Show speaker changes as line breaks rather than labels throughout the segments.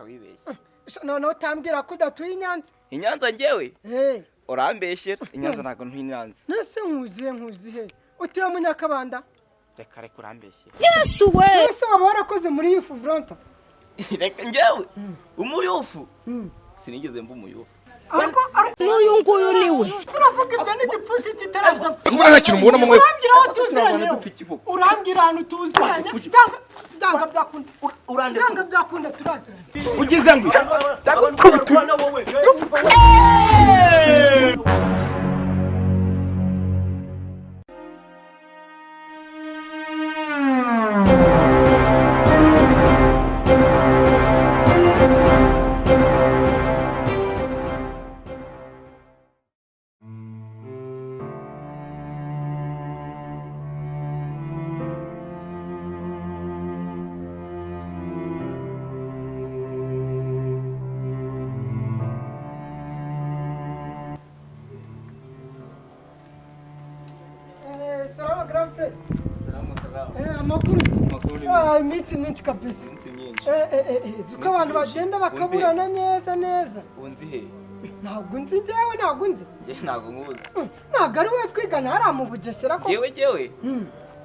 Reka wibeshye.
Noneho utambwira ko udatuye i Nyanza.
I Nyanza njyewe?
Eh.
Urambeshyera, i Nyanza ntabwo ntuye i Nyanza.
Nese nkuzihe, nkuzihe? Utuye mu Nyakabanda?
Reka reka, urambeshyera.
Yesu we!
Ese waba warakoze muri youth volunteer?
Reka, njyewe umuyufu sinigeze mba umuyufu.
Ariko
N'uyu nguyu ni we.
Turavuga ibyo n'igipfunsi kitaraza.
Mbona nta kintu mubonamo mwe.
Urambwira aho tuziranye?
Dupfa ikibuga.
Urambwira ahantu tuziranye? Byanga, byanga byakunda, byanga byakunda turaziranye.
Ugize ngo
Ndagukubita wowe.
Eh, salama grand frère.
Salamu salamu.
Eh, amakuru se?
Amakuru ni
Ah, iminsi myinshi kabisa.
Iminsi myinshi.
Eh, eh, eh, eh, uko abantu bagenda bakaburana neza neza.
Unzi he?
Ntabwo nzi njyewe, ntabwo nzi.
Njye ntabwo nkuzi.
Ntabwo ari wowe twigana hariya mu Bugesera ko?
Njyewe, njyewe?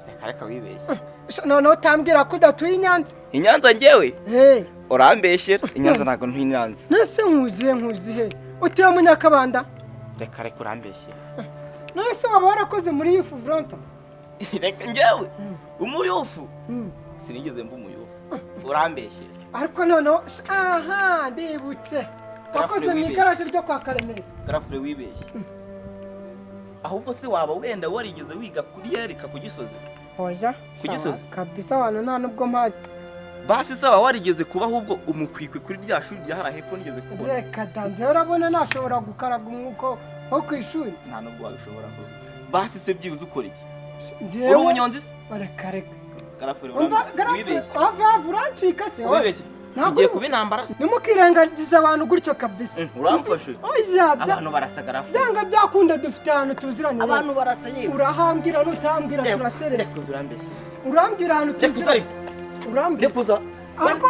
Reka reka, wibeshye.
Noneho utambwira ko udatuye i Nyanza.
I Nyanza njyewe?
Eh.
Urambeshyera, i Nyanza ntabwo ntuye i Nyanza.
Nese nkuzihe, nkuzihe? Utuye mu Nyakabanda?
Reka reka, urambeshyera.
Nese waba warakoze muri youth volunteer?
Reka, njyewe umuyufu sinigeze mba umuyufu, urambeshyera.
Ariko noneho aha ndibutse, wakoze mu
wibeshye.
igaraje ryo kwa Karemera.
Garafure, wibeshye. Ahubwo se waba wenda warigeze wiga kuri yereka ku Gisozi?
Oya.
Ku Gisozi?
Kabisa abantu nta nubwo mpazi.
Basi se waba warigeze kuba ahubwo umukwikwi kuri rya shuri rya hariya hepfo nigeze kubona?
Reka da, njyewe urabona nashobora gukaraga umwuko wo ku ishuri?
Nta nubwo wabishobora kuba. Basi se byibuze ukora iki?
Njyewe
Uri umunyonzi se?
Reka reka.
Garafure,
Umva garafure.
wibeshye.
Have have, urancika se wowe.
Wibeshye.
Ntabwo
Ugiye kuba intambara se?
Ntimukirengagize abantu gutyo kabisa.
Uramfashe.
Oya,
Abantu barasa, garafure.
byanga byakunda dufite ahantu tuziranye.
Abantu barasa yewe.
Urahambwira, nutambwira turaserera.
Rekuza, urambeshye.
Urambwira ahantu
Rekuza.
tuziranye?
Ariko
Urambwira?
rekuza.
Ariko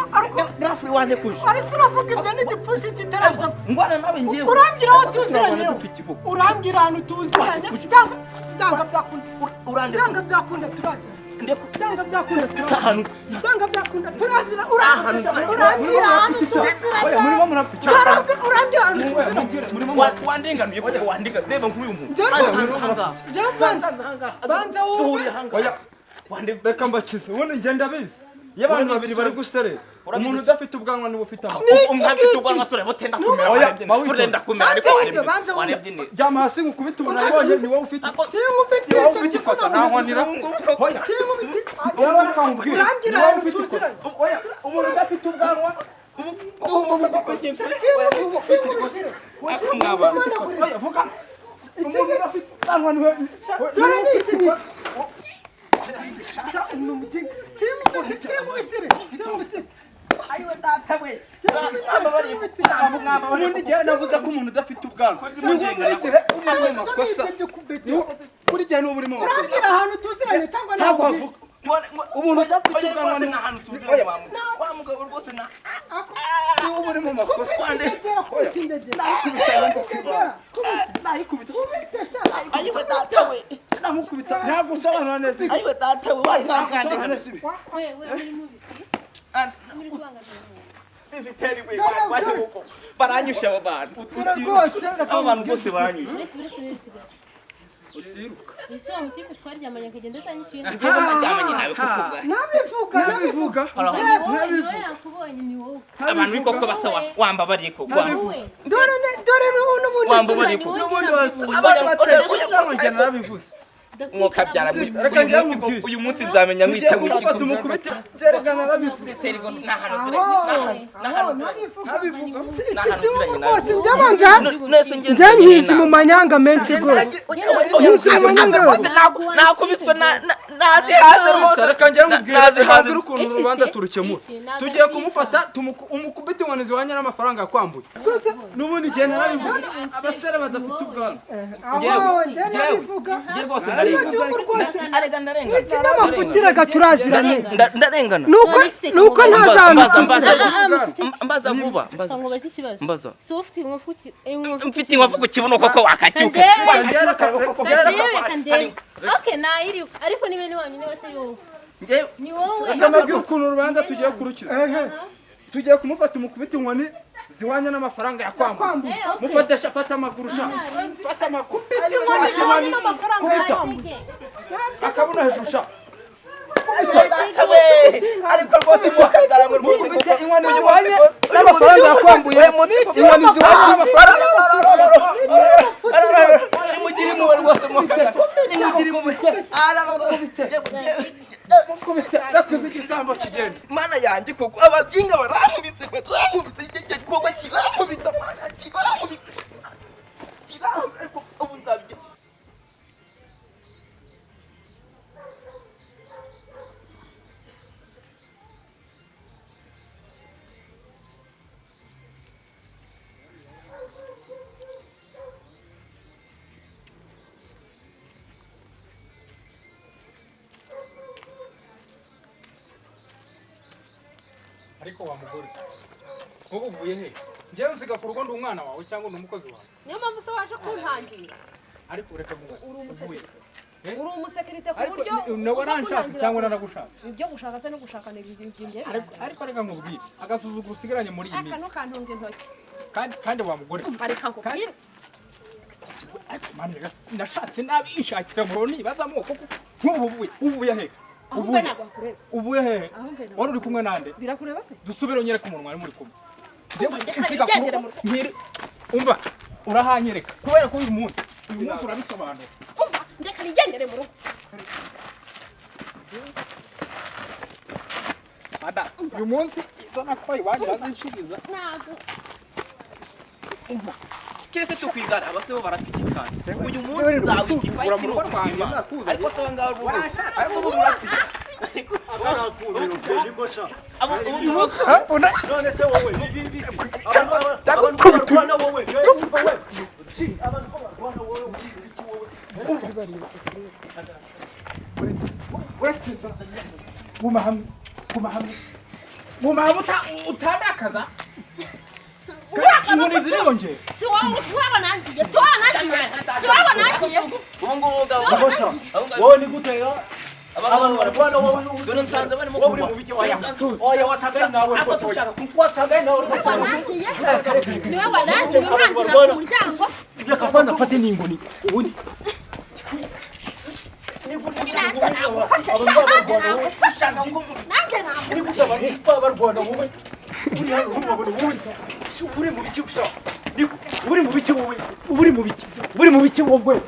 Garafure, wantekuje.
Ariko uravuga ibyo n'igipfunsi kitaraza.
Ngwana nawe njyewe.
Urambwira aho
Ariko
tuziranye?
dupfa ikibuga.
Urambwira ahantu tuziranye? Byanga, byanga byakunda,
Urandekuza.
byanga byakunda turaziranye. Byanga byakunda turaziranye.
Ahantu.
Byanga byakunda turazira.
Ahantu
Urambwira,
tuziranye.
urambwira ahantu tuziranye?
Oya, murimo murapfa icyo.
Urambwira ahantu tuziranye?
Murimo murapfa.
Wandenganuye kuko wandinga, reba nk'uyu muntu.
Njyewe rwose, njyewe banza, banza wumve.
Oya, reka mbakize. Ubundi njye ndabizi. Iyo abantu babiri bari guserera, umuntu udafite ubwanwa niwe ufite amakuru.
Umwafite ubwanwa sore butenda kumera.
Oya,
warebye
mawito.
butenda kumera, ariko
Banza
warebye
wumve, banza wumve.
warebye neza.
Jyama hasi nkukubite umuntu abonye, ni wowe ufite,
Sinkubite
ni wowe
icyo
ufite ikosa,
kivuga.
nta nkonira. Oya,
Sinkubite.
wowe reka nkubwire.
Urambwira
Ni wowe
ahantu
ufite ikosa.
tuziranye?
Oya, umuntu udafite ubwanwa. Oya, vuga. Umuntu udafite ubwanwa niwe
Dore ni iki ngiki. Ni umuginga. Sinkubite, sinkubitire, sinkubitire.
Ubundi igihe navuze ko umuntu udafite ubwanwa ni wowe buri gihe uba uri mu makosa. Buri gihe niba uri mu makosa.
Urambwira ahantu tuziranye cyangwa
Ntabwo
ntabwo?
wavuga umuntu udafite
Oya,
ubwanwa
rwose
ni
ni ahantu tuziranye, wa mugabo. Wa mugabo rwose na
niwe uba uri mu makosa.
Indegera, kubita indegera. Indegera,
nayikubita.
kubita sha.
Ayiwe data we.
Namukubita ntabwo usobanura neza ibi.
Ayiwe data we, wari
Usobanura neza ibi.
We we, muri mubisi. Muri kubangamira umuntu.
Siziteri we, baranyishe abo bantu.
Dore rwose, reka
Abo bantu bose baranyishe.
Uretse, uretse, uretse gato.
Utiruka.
Ese wa mutipe twaryamanye akagenda atanyishyuye?
Njyewe naryamanye nawe kuko ubwa
Nabivuga,
Ntabivuga.
Ni wowe nakubonye, ni wowe.
Abantu b'ikoko basa wambabariye ko
Wowe.
Dore dore n'ubundi.
Wambabariye ko
Ni wowe.
N'ubundi
nakubonye.
abantu batera njye narabivuze.
Mwokabyara.
Sister, reka njye nkubwire.
Uyu munsi nzamenya
Tugiye
mwiteguye.
kumufata umukubite, byerekana narabivuze.
Siziteri rwose ni ahantu nziranye.
Aho, aho, nabivuga.
Ntabivuga.
Iki gihugu rwose byabanza.
Nese njye
Njye nkizi mu manyanga menshi rwose. Nkizi mu manyanga rwose.
Nakubiswe nazi hanze rwose.
Reka njye nkubwire,
Nazi
reka
hanze.
nkubwire ukuntu
Iki
urubanza
se?
turukemura.
Iki ntabwo
Tugiye
ari
kumufata umukubite inkoni zihwanye n'amafaranga yakwambuye. N'ubundi igihe narabivuze, abasore badafite ubwanwa.
Aho, njye nabivuga.
Njye rwose
Iki
Arega ndarengana.
Ikinyamafutiraga turaziranye.
Ndarengana.
Nuko nuko ntazamutse.
Mbaza vuba, mbaza.
Nkubaze ikibazo.
Mbaza.
Si wowe ufite inkovu ku inkovu?
Mfite inkovu ku kibuno koko wakacyuka.
Kandebe, kandebe. Okay, nayiriwe. Ariko ni bene wanyu niba atari wowe. Ni wowe.
Akamabwira ukuntu urubanza tugiye kurukiza. Tugiye kumufata umukubita inkoni ziwanye n'amafaranga yakwambuye. Mufatesha, fata amaguru sha. Fata amaguru.
Inkoni ziwanye n'amafaranga yakwambuye.
Akabona hejuru sha.
Ariko rwose twakagarama rwose.
Inkoni ziwanye n'amafaranga yakwambuye. Inkoni ziwanye n'amafaranga.
Nimugire impuhwe rwose mwakagara. Nimugire impuhwe.
Nakuze igisambo kigenda.
Mana yanjye koko ababyinga barankubitse barankubitse iki gikorwa kirankubita mana kirankubita kirankubita ariko ubu nzabye.
Ariko wa mugore wowe uvuye he? Njyewe nsiga ku rugo ndi umwana wawe cyangwa ndi umukozi wawe?
Niyo mpamvu se waje kuntangira.
Ariko ureka gumaza.
Uri umusekirite ku buryo
nawe waranshatse cyangwa naragushatse?
Ibyo gushaka se no gushakana ibintu.
Ariko reka nkubwire agasuzuguro usigaranye muri iyi minsi.
Aka ntukantunge intoki.
Kandi wa mugore.
Reka nkubwire.
Ariko mani nashatse nabi ishakira mu roni bazamo koko nk'ubu uvuye he? Uvuye he? Wari uri kumwe nande?
Birakureba se?
Dusubire unyereke umuntu mwari muri kumwe. Umva urahanyereka kubera ko uyu munsi urabisobanura.
Umva ndeka nigendere mu rugo.
Ada uyu munsi izo nakwaye iwanyu bazinshigiza.
Ntabwo.
Umva
Kirese tukwigara abase bo barapfikikana. Uyu munsi nzawita ifight no ariko se ngaho rwose. Ariko bo murapfiki.
None se wowe abantu barwana wowe umva we abantu barwana wowe
uretse guma hamwe guma hamwe guma hamwe utandakaza inkoni ziriyongera.
Si wowe nangiye si wowe nangiye si wowe nangiye.
Ubu ngubu
wowe ni gutera abantu barwana wowe wowe uri mu biki oya oya wasanga nawe rwose wasanga nawe rwose
niwe wanangiye urangira ku muryango.
Reka kwanza mfate n'ingoni ubundi barwana wowe uri hano ntubabone wowe uri mu biki gusa niko uri mu biki wowe uri mu biki uri mu biki wowe